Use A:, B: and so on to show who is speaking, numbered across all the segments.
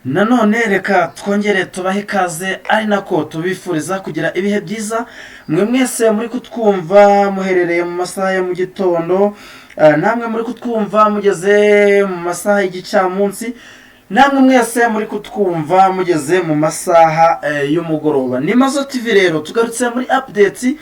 A: Nanone reka twongere tubahe ikaze, ari nako tubifuriza kugira ibihe byiza, mwe mwese muri kutwumva muherereye mu masaha ya mu gitondo, namwe muri kutwumva mugeze mu masaha y'igicamunsi, namwe mwese muri kutwumva mugeze mu masaha y'umugoroba. Ni Mazo TV rero, tugarutse muri update.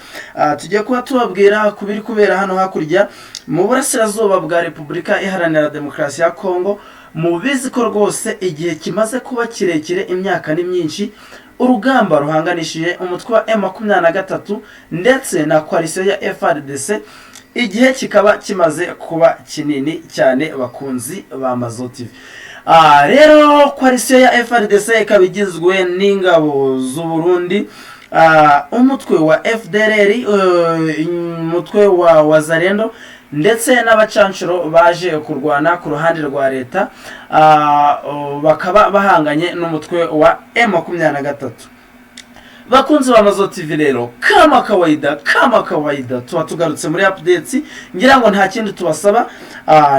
A: Tugiye kuba tubabwira ku biri kubera hano hakurya mu burasirazuba bwa Repubulika Iharanira Demokarasi ya Kongo. Mubizi ko rwose igihe kimaze kuba kirekire, imyaka ni myinshi, urugamba ruhanganishije umutwe wa M23 ndetse na coalition ya FARDC, igihe kikaba kimaze kuba kinini cyane, bakunzi ba Mazo TV. Rero coalition ya FARDC ikaba igizwe n'ingabo z'u Burundi, umutwe wa FDLR, umutwe wa Wazalendo ndetse n'abacanshuro baje kurwana ku ruhande rwa leta, bakaba bahanganye n'umutwe wa M23. Bakunzi ba Mazo TV rero, kama kawaida, kama kawaida, tuba tugarutse muri updates. Ngira ngo nta kindi tubasaba,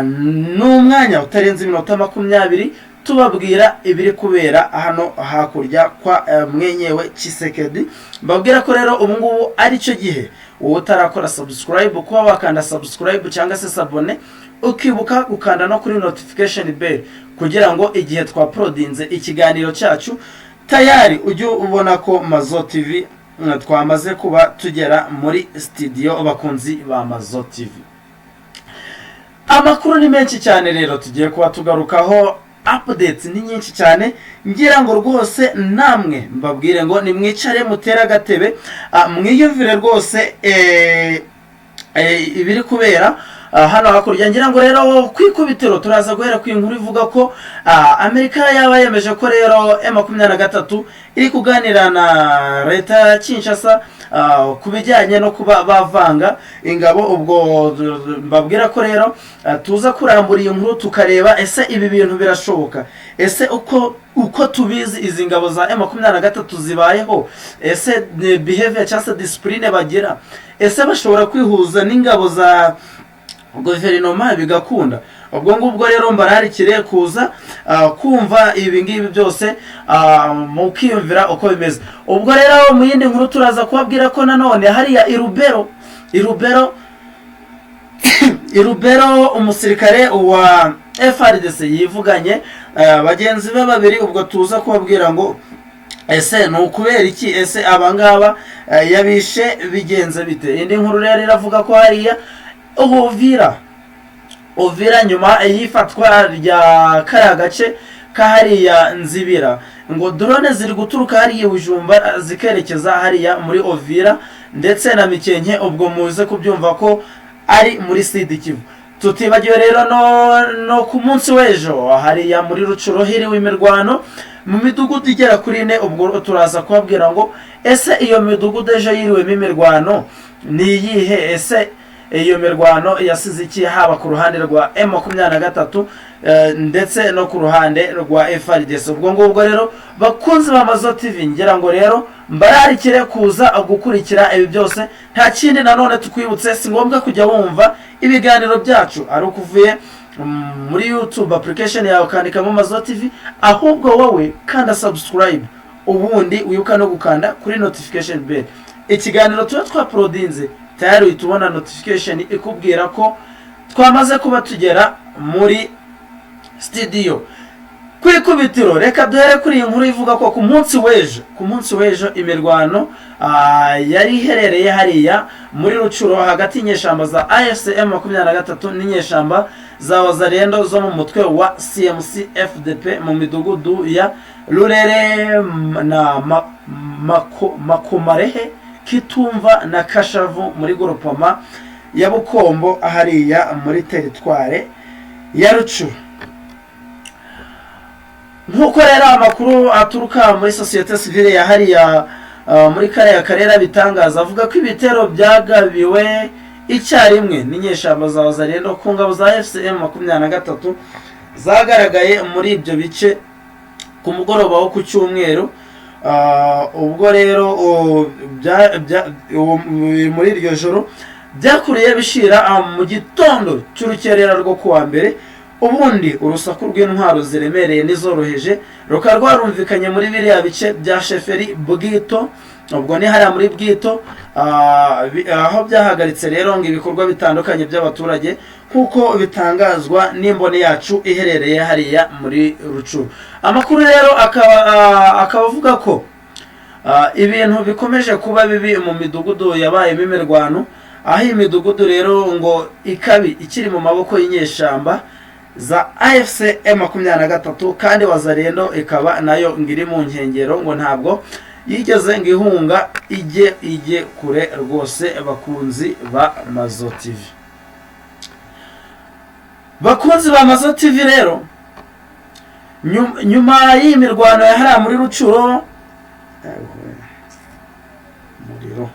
A: ni umwanya utarenze iminota 20 tubabwira ibiri kubera hano hakurya kwa mwenyewe Tshisekedi. Mbabwira ko rero ubu ngubu ari cyo gihe, wowe utarakora subscribe, kuba wakanda subscribe cyangwa se s'abonner, ukibuka gukanda no kuri notification bell, kugira ngo igihe twauploadinze ikiganiro cyacu tayari ujye ubona ko Mazo TV twamaze kuba tugera muri studio. Bakunzi ba Mazo TV, amakuru ni menshi cyane rero tugiye kuba tugarukaho, updates ni nyinshi cyane. Ngira ngo rwose namwe mbabwire ngo nimwicare mutere agatebe, mwiyumvire rwose ibiri kubera hano hakurya. Ngira ngo rero ku ikubitiro turaza guhera ku inkuru ivuga ko Amerika yaba yemeje ko rero M23 iri kuganira na leta ya Kinshasa ku bijyanye no kuba bavanga ingabo. Ubwo mbabwira ko rero tuza kurambura iyi nkuru, tukareba ese ibi bintu birashoboka, ese uko tubizi izi ngabo za M23 zibayeho, ese behavior cyangwa se discipline bagira, ese bashobora kwihuza n'ingabo za guverinoma bigakunda? Ubwo ngubwo rero mbararikire kuza kumva ibi ngibi byose, mukiyumvira uko bimeze. Ubwo rero mu yindi nkuru turaza kubabwira ko nanone hariya i Rubero umusirikare wa FARDC yivuganye bagenzi be babiri. Ubwo tuza kubabwira ngo ese ni ukubera iki, ese abangaba yabishe bigenze bite? Indi nkuru rero iravuga ko hariya Uvira, nyuma y'ifatwa rya kariya gace ka hariya Nzibira, ngo drone ziri guturuka hariya Bujumbura zikerekeza hariya muri Uvira ndetse na Mikenke. Ubwo muze kubyumva ko ari muri Sud Kivu. Tutibagiwe rero no ku munsi w'ejo hariya muri Rutshuru hiriwe imirwano mu midugudu igera kuri ine. Ubwo turaza kubabwira ngo ese iyo midugudu ejo yiriwemo imirwano ni iyihe, ese iyo mirwano yasize iki, haba ku ruhande rwa M23 ndetse no ku ruhande rwa FARDC. Ubwo ngubwo rero, bakunzi ba Mazo TV, ngira ngo rero mbararikire kuza gukurikira ibi byose. Nta kindi nanone tukwibutse, si ngombwa kujya wumva ibiganiro byacu ari uko uvuye muri YouTube application yawe ukandikamo Mazo TV, ahubwo wowe kanda subscribe, ubundi wibuka no gukanda kuri notification bell. Ikiganiro tuba twauploadinze, tayari uhita ubona notification ikubwira ko twamaze kuba tugera muri studio. Ku ikubitiro reka duhere kuri iyi nkuru ivuga ko ku munsi w'ejo imirwano yari iherereye hariya muri Rutshuru hagati y'inyeshyamba za AFC M23 n'inyeshyamba za Wazalendo zo mu mutwe wa CMC FDP mu midugudu ya Rurere na Makomarehe, Kitumva na Kashavu muri groupement ya Bukombo, hariya muri teritware ya Rutshuru. Nk'uko rero amakuru aturuka muri sosiyete sivile ya hariya muri kariya karere abitangaza, avuga ko ibitero byagabiwe icyarimwe n'inyeshyamba za Wazalendo ku ngabo za AFC M23 zagaragaye muri ibyo bice ku mugoroba wo ku cyumweru. Ubwo rero muri iryo joro byakuriye bishira mu gitondo cy'urukerera rwo kuwa mbere. Ubundi urusaku rw'intwaro ziremereye n'izoroheje rukaba rwarumvikanye muri biriya bice bya Chefferie Bwito, ubwo ni hariya muri Bwito, aho byahagaritse rero ngo ibikorwa bitandukanye by'abaturage, nk'uko bitangazwa n'imboni yacu iherereye hariya muri Rucuru. Amakuru rero akaba avuga ko ibintu bikomeje kuba bibi mu midugudu yabayemo imirwano, aho iyi midugudu rero ngo ikabi ikiri mu maboko y'inyeshyamba za AFC M23, kandi Wazalendo ikaba nayo ngo iri mu nkengero, ngo ntabwo yigeze ngo ihunga ijye kure rwose. Bakunzi ba Mazo TV, bakunzi ba Mazo TV rero, nyuma y'iyi mirwano ya hariya muri Rucuro, muriro.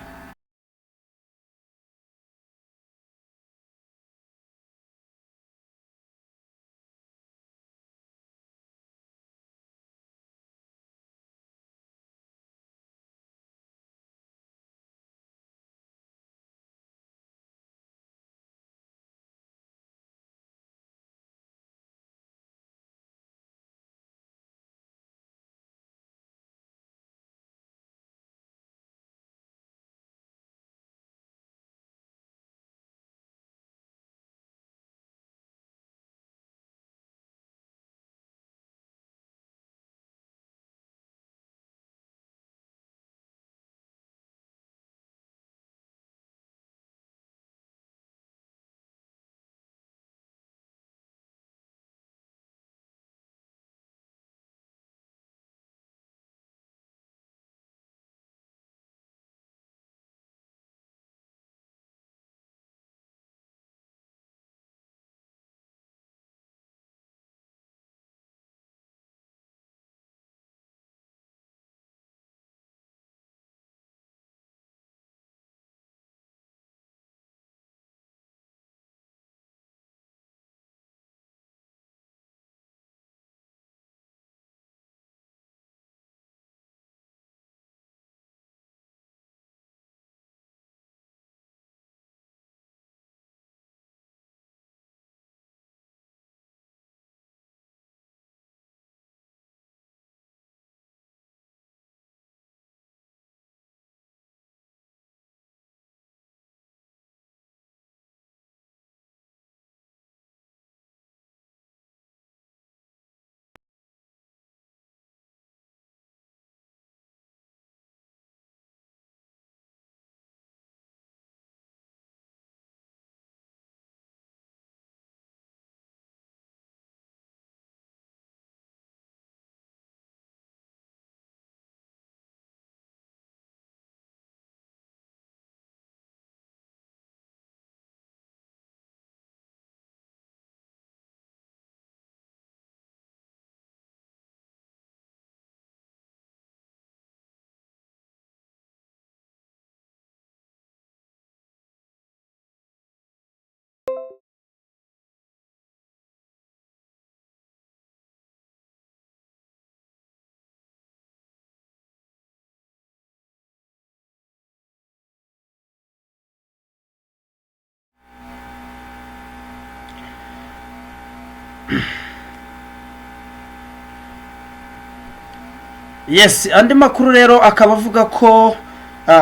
A: Yes, andi makuru rero akaba avuga ko,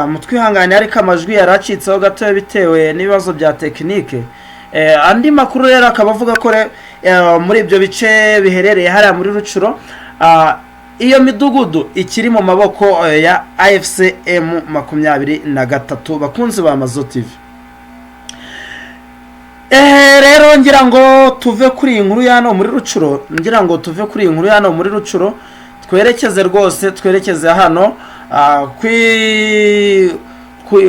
A: mutwihangane ariko amajwi yaracitseho gato bitewe n'ibibazo bya tekinike. Andi makuru rero akaba avuga ko muri ibyo bice biherereye hariya muri Rucuro, iyo midugudu ikiri mu maboko ya AFC M23. Bakunzi ba Mazo TV, rero ngira ngo tuve kuri iyi nkuru ya hano muri Rucuro, ngira ngo tuve kuri iyi nkuru ya hano muri Rucuro, twerekeze rwose, twerekeze hano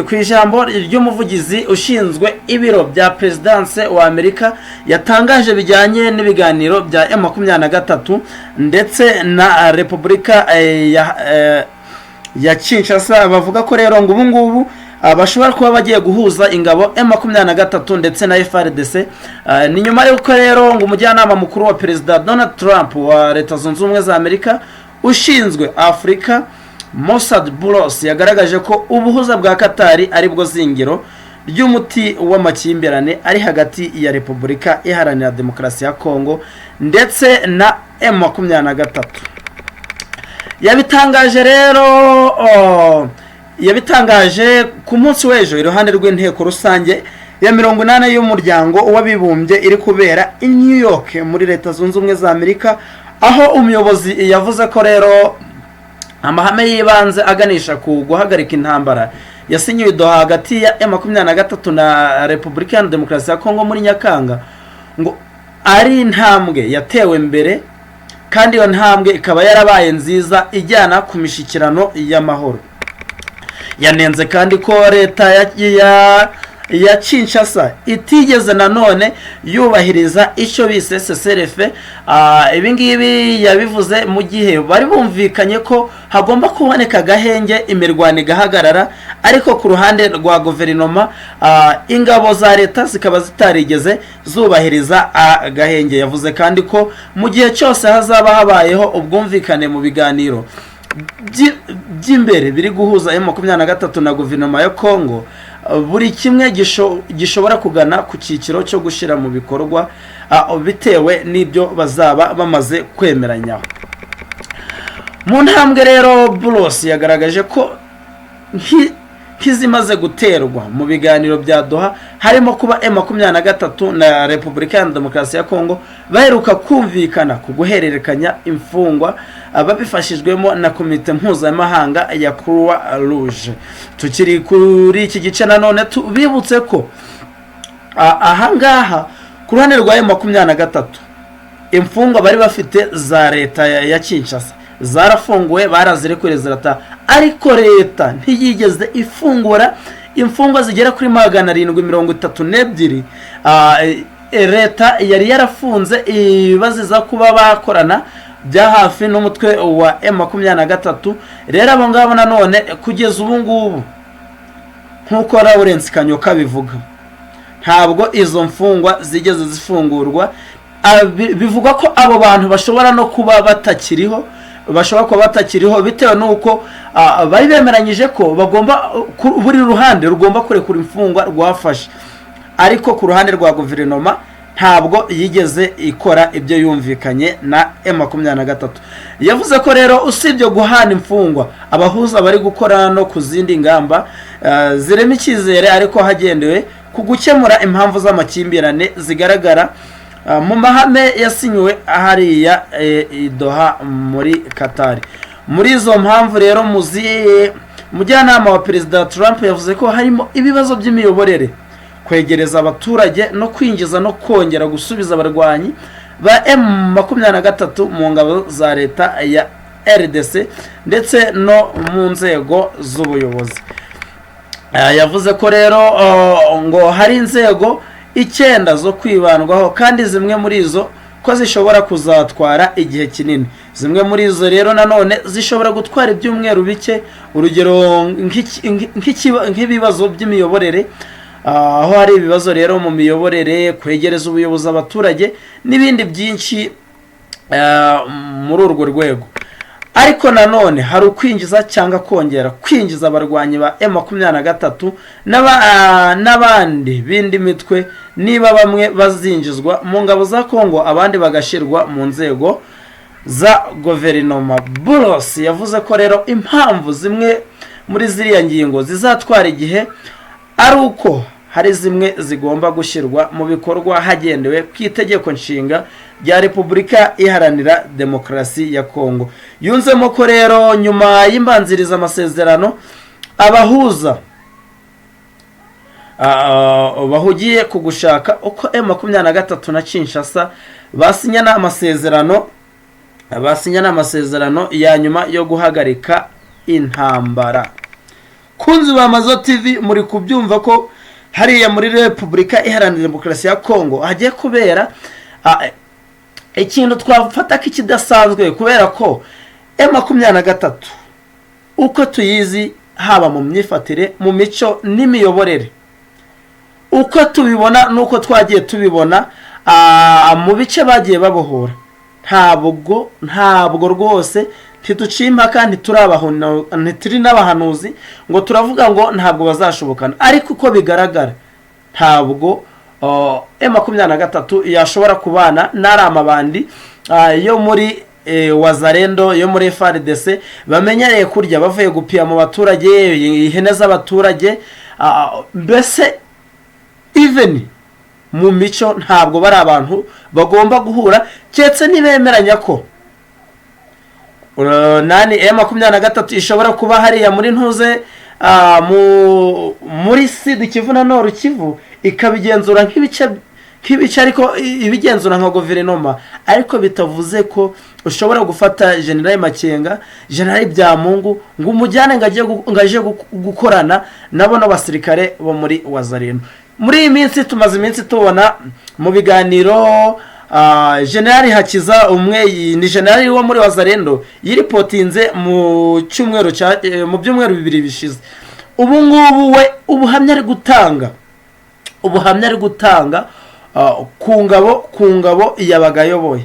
A: ku ijambo ry'umuvugizi ushinzwe ibiro bya perezidanse wa Amerika yatangaje bijyanye n'ibiganiro bya M23 ndetse na Repubulika ya Kinshasa. Bavuga ko rero ngo ubu ngubu bashobora kuba bagiye guhuza ingabo M23 ndetse na FARDC. Ni nyuma y'uko rero ngo umujyanama mukuru wa Perezida Donald Trump wa Leta Zunze Ubumwe za Amerika ushinzwe Afurika, Mossad Boulos, yagaragaje ko ubuhuza bwa Katari ari bwo zingiro ry'umuti w'amakimbirane ari hagati ya Repubulika Iharanira Demokarasi ya Kongo ndetse na M23. Yabitangaje rero, yabitangaje ku munsi w'ejo iruhande rw'inteko rusange ya 80 y'Umuryango w'Abibumbye iri kubera i New York muri Leta Zunze Ubumwe za Amerika, aho umuyobozi yavuze ko rero amahame y'ibanze aganisha ku guhagarika intambara yasinyiwe Doha hagati ya M23 na Repubulika Iharanira Demokarasi ya Kongo muri Nyakanga ngo ari intambwe yatewe mbere, kandi iyo ntambwe ikaba yarabaye nziza ijyana ku mishyikirano y'amahoro. Yanenze kandi ko leta ya Kinshasa itigeze nanone yubahiriza icyo bise cessez-le-feu. Ibi ngibi yabivuze mu gihe bari bumvikanye ko hagomba kuboneka agahenge, imirwano igahagarara, ariko ku ruhande rwa guverinoma, ingabo za leta zikaba zitarigeze zubahiriza agahenge. Yavuze kandi ko mu gihe cyose hazaba habayeho ubwumvikane mu biganiro by'imbere biri guhuza M23 na guverinoma ya Congo, buri kimwe gishobora kugana ku cyiciro cyo gushyira mu bikorwa, bitewe n'ibyo bazaba bamaze kwemeranyaho. Mu ntambwe rero Boulos yagaragaje ko nk'izimaze guterwa mu biganiro bya Doha harimo kuba M23 na Repubulika ya Demokarasi ya Kongo baheruka kumvikana ku guhererekanya imfungwa, babifashijwemo na komite mpuzamahanga ya Croix Rouge. Tukiri kuri iki gice, nanone tubibutse ko ahangaha ku ruhande rwa M23 imfungwa bari bafite za leta ya Kinshasa zarafunguwe, barazirekuye zirataha, ariko leta ntiyigeze ifungura imfungwa zigera kuri 732 leta yari yarafunze ibaziza kuba bakorana bya hafi n'umutwe wa M23. Rero abo ngabo nanone kugeza ubu ngubu, nk'uko Lawrence Kanyoka bivuga, ntabwo izo mfungwa zigeze zifungurwa. Bivugwa ko abo bantu bashobora no kuba batakiriho, bashobora kuba batakiriho bitewe n'uko bari bemeranyije ko bagomba, buri ruhande rugomba kurekura imfungwa rwafashe, ariko ku ruhande rwa guverinoma ntabwo yigeze ikora ibyo yumvikanye na M23. Yavuze ko rero usibye guhana imfungwa, abahuza bari gukora no ku zindi ngamba zirema icyizere, ariko hagendewe ku gukemura impamvu z'amakimbirane zigaragara mu mahame yasinyiwe hariya i Doha muri Qatar. Muri izo mpamvu rero, muzi umujyanama wa Perezida Trump yavuze ko harimo ibibazo by'imiyoborere, kwegereza abaturage no kwinjiza no kongera gusubiza abarwanyi ba M23 mu ngabo za leta ya RDC ndetse no mu nzego z'ubuyobozi. Yavuze ko rero ngo hari inzego 9 zo kwibandwaho, kandi zimwe muri izo ko zishobora kuzatwara igihe kinini. Zimwe muri izo rero nanone zishobora gutwara ibyumweru bike, urugero nk'ibibazo by'imiyoborere, aho hari ibibazo rero mu miyoborere, kwegereza ubuyobozi abaturage n'ibindi byinshi muri urwo rwego. Ariko nanone hari ukwinjiza cyangwa kongera kwinjiza abarwanyi ba M23 n'abandi b'indi mitwe, niba bamwe bazinjizwa mu ngabo za Kongo, abandi bagashyirwa mu nzego za guverinoma. Boulos yavuze ko rero impamvu zimwe muri ziriya ngingo zizatwara igihe ari uko hari zimwe zigomba gushyirwa mu bikorwa hagendewe ku itegeko nshinga rya Repubulika Iharanira Demokarasi ya Kongo. Yunzemo ko rero nyuma y'imbanziriza amasezerano, abahuza bahugiye ku gushaka uko M23 na Kinshasa basinyana amasezerano ya nyuma yo guhagarika intambara. Kunzi ba Mazo TV, muri kubyumva ko hariya muri Repubulika Iharanira Demokarasi ya Kongo hagiye kubera ikintu twafata k'ikidasanzwe, kubera ko M23 uko tuyizi, haba mu myifatire, mu mico n'imiyoborere, uko tubibona n'uko twagiye tubibona mu bice bagiye babohora. Ntabwo rwose ntituciye impaka, ntituri n'abahanuzi ngo turavuga ngo ntabwo bazashobokana, ariko uko bigaragara ntabwo M23 yashobora kubana n'ari amabandi yo muri Wazalendo, yo muri FARDC, bamenyereye kurya bavuye gupira mu baturage, ihene z'abaturage. Mbese even mu mico ntabwo bari abantu bagomba guhura, keretse nibemeranya ko nani M23 ishobora kuba hariya muri ntuze muri Sud Kivu na Nord Kivu, ikabigenzura nk'ibice, ariko ibigenzura nka guverinoma, ariko bitavuze ko ushobora gufata General Makenga, General Byamungu, ngo umujyane ngo aje gukorana nabo n'abasirikare bo muri Wazalendo. Muri iyi minsi tumaze iminsi tubona mu biganiro General Hakiza, umwe ni general wo muri Wazalendo, yiripotinze mu cyumweru cya mu byumweru 2 bishize. Ubu ngubu we ubuhamya ari gutanga ku ngabo yabaga ayoboye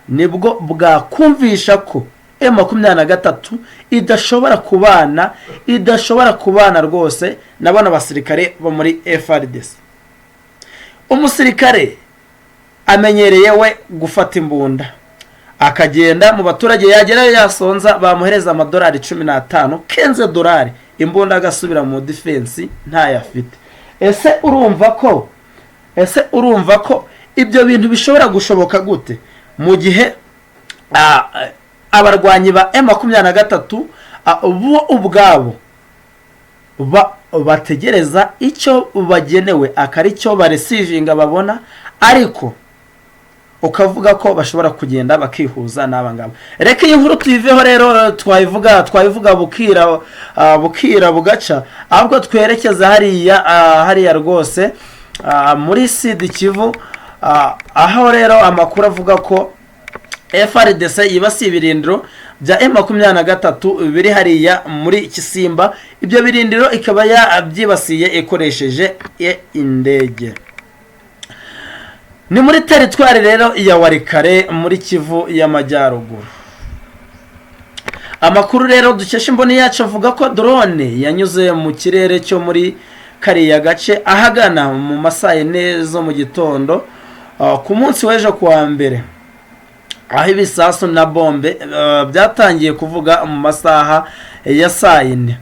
A: nibwo bwakumvisha ko M23 idashobora kubana rwose na bano basirikare bo muri FARDC. Umusirikare amenyereye we gufata imbunda akagenda mu baturage, yagerayo yasonza, bamuhereza amadolari 15, 15 dolari, imbunda agasubira mu defense ntayo afite. Ese urumva ko ibyo bintu bishobora gushoboka gute mu gihe abarwanyi ba M23 bo ubwabo bategereza icyo bagenewe, akari cyo baresivinga babona, ariko ukavuga ko bashobora kugenda bakihuza n'aba ngaba? Reka iyi nkuru tuyiveho rero, twayivuga bukira bugaca, ahubwo twerekeza hariya rwose muri Sud Kivu, aho rero amakuru avuga ko FARDC yibasiye ibirindiro bya M23 biri hariya muri Kisimba. Ibyo birindiro ikaba yabyibasiye ikoresheje indege. Ni muri teritwari rero ya Walikale muri Kivu y'Amajyaruguru. Amakuru rero dukesha imboni yacu avuga ko drone yanyuze mu kirere cyo muri kariya gace ahagana mu masaa 4 zo mu gitondo ku munsi w'ejo kuwa mbere, aho ibisasu na bombe byatangiye kuvuga mu masaha ya saa 4.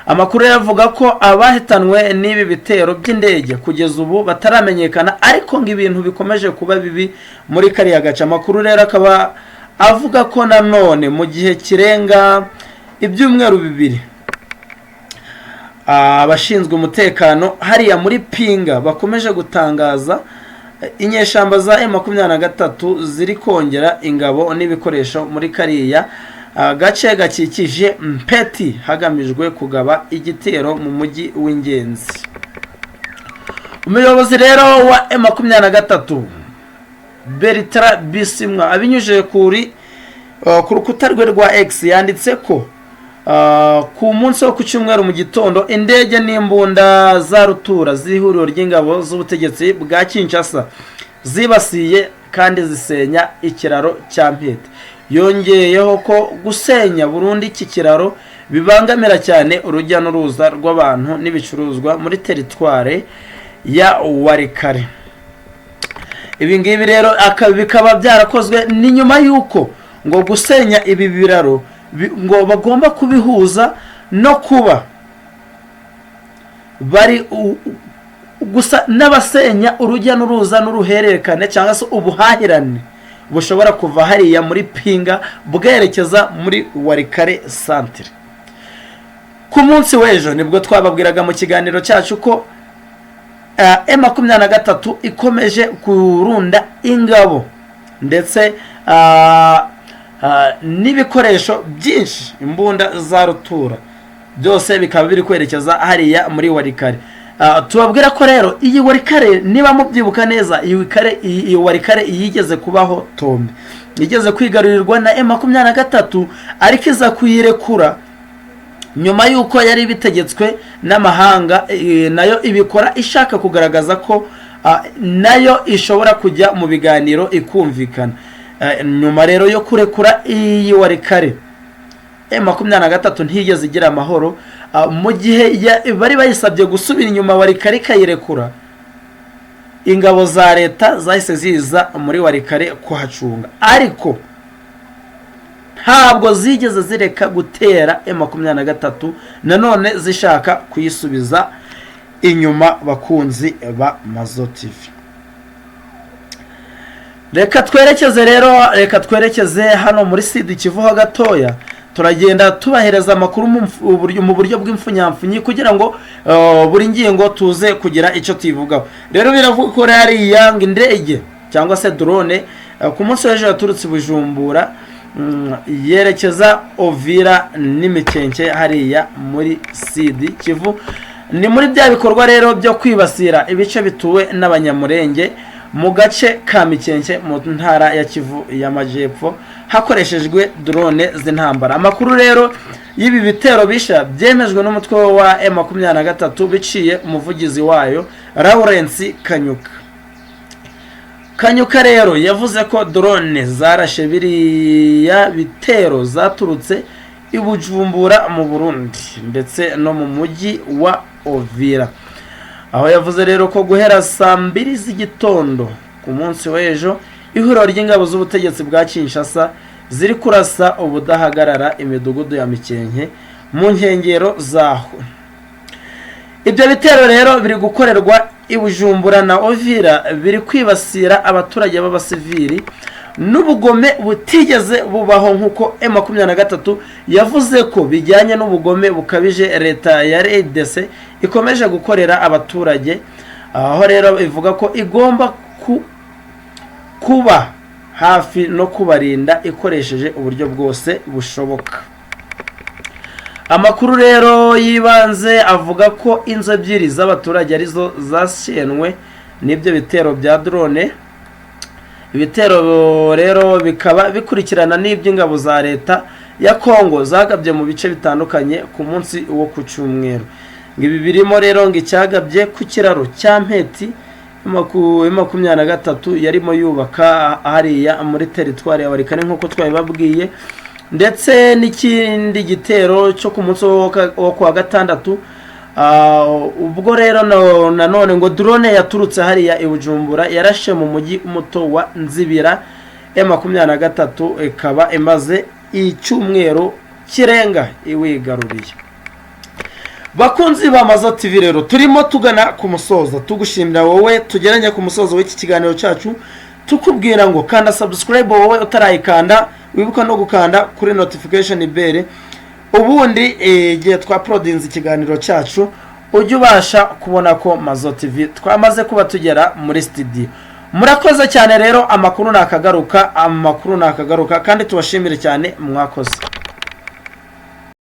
A: Amakuru yavuga ko abahitanwe n'ibi bitero by'indege kugeza ubu bataramenyekana, ariko ngo ibintu bikomeje kuba bibi muri kariya gace. Amakuru rero akaba avuga ko nanone mu gihe kirenga ibyumweru 2 abashinzwe umutekano hariya muri Pinga bakomeje gutangaza inyeshyamba za M23 ziri kongera ingabo n'ibikoresho muri kariya gace gakikije Mpeti, hagamijwe kugaba igitero mu mujyi w'ingenzi. Umuyobozi rero wa M23, Bertrand Bisimwa, abinyujije ku rukuta rwe rwa X, yanditse ko ku munsi wo ku cyumweru mu gitondo indege n'imbunda za rutura z'ihuriro ry'ingabo z'ubutegetsi bwa Kinshasa zibasiye kandi zisenya ikiraro cya Mpete. Yongeyeho ko gusenya burundu iki kiraro bibangamira cyane urujya n'uruza rw'abantu n'ibicuruzwa muri teritware ya Walikale. Ibi ngibi rero bikaba byarakozwe ni nyuma y'uko ngo gusenya ibi biraro ngo bagomba kubihuza no kuba bari gusa n'abasenya urujya n'uruza n'uruhererekane cyangwa se ubuhahirane bushobora kuva hariya muri Pinga bwerekeza muri Walikale centre. Ku munsi w'ejo nibwo twababwiraga mu kiganiro cyacu ko M23 ikomeje kurunda ingabo ndetse n'ibikoresho byinshi, imbunda za rutura, byose bikaba biri kwerekeza hariya muri Walikale. Tubabwira ko rero iyi Walikale, niba mubyibuka neza, iyi Walikale yigeze kubaho tombe, igeze kwigarurirwa na M23, ariko iza kuyirekura nyuma y'uko yari bitegetswe n'amahanga, nayo ibikora ishaka kugaragaza ko nayo ishobora kujya mu biganiro ikumvikana. Nyuma rero yo kurekura iyi Walikale, M23 ntiyigeze igira amahoro. Mu gihe bari bayisabye gusubira inyuma, Walikale ikayirekura, ingabo za leta zahise ziza muri Walikale kuhacunga, ariko ntabwo zigeze zireka gutera M23 nanone zishaka kuyisubiza inyuma. Bakunzi ba Mazo TV, reka twerekeze rero, reka twerekeze hano muri Sud Kivu ho gatoya. Turagenda tubahereza amakuru mu buryo bw'imfunyamfunyi kugira ngo buri ngingo tuze kugira icyo tuyivugaho. Rero biravuga ko hariya ngo indege cyangwa se drone ku munsi w'ejo yaturutse i Bujumbura, yerekeza Ovira n'Imikenke hariya muri Sud Kivu. Ni muri bya bikorwa rero byo kwibasira ibice bituwe n'Abanyamurenge mu gace ka Mikenke mu ntara ya Kivu y'Amajyepfo, hakoreshejwe drone z'intambara. Amakuru rero y'ibi bitero bisha byemejwe n'umutwe wa M23 biciye umuvugizi wayo Lawrence Kanyuka. Kanyuka rero yavuze ko drone zarashe biriya bitero zaturutse i Bujumbura mu Burundi ndetse no mu mujyi wa Ovira, aho yavuze rero ko guhera saa 2 z'igitondo ku munsi w'ejo ihuriro ry'ingabo z'ubutegetsi bwa Kinshasa ziri kurasa ubudahagarara imidugudu ya Mikenke mu nkengero zaho. Ibyo bitero rero biri gukorerwa i Bujumbura na Ovira biri kwibasira abaturage b'abasivili n'ubugome butigeze bubaho, nk'uko M23 yavuze ko bijyanye n'ubugome bukabije leta ya RDC ikomeje gukorera abaturage, aho rero ivuga ko igomba kuba hafi no kubarinda ikoresheje uburyo bwose bushoboka. Amakuru rero y'ibanze avuga ko inzu ebyiri z'abaturage arizo zashenwe n'ibyo bitero bya drone. Ibitero rero bikaba bikurikirana n'iby'ingabo za leta ya Kongo zagabye mu bice bitandukanye ku munsi wo ku cyumweru. Ngo ibi birimo rero ngo icyagabye ku kiraro cya Mpeti 23 yarimo yubaka hariya muri teritwari ya Walikale nk'uko twabibabwiye, ndetse n'ikindi gitero cyo ku munsi wo kuwa gatandatu. Ubwo rero nanone ngo drone yaturutse hariya i Bujumbura yarashe mu mujyi muto wa Nzibira. M23 ikaba imaze icyumweru kirenga iwigaruriye. Bakunzi ba Mazo TV rero, turimo tugana ku musozo, tugushimira wowe tugeranye ku musozo w'iki kiganiro cyacu, tukubwira ngo kanda subscribe wowe utarayikanda, wibuka no gukanda kuri notification bell, ubundi igihe twauploadinze ikiganiro cyacu ujye ubasha kubona ko Mazo TV twamaze kuba tugera muri studio. Murakoze cyane rero, amakuru nakagaruka, amakuru nakagaruka, kandi tubashimire cyane, mwakoze.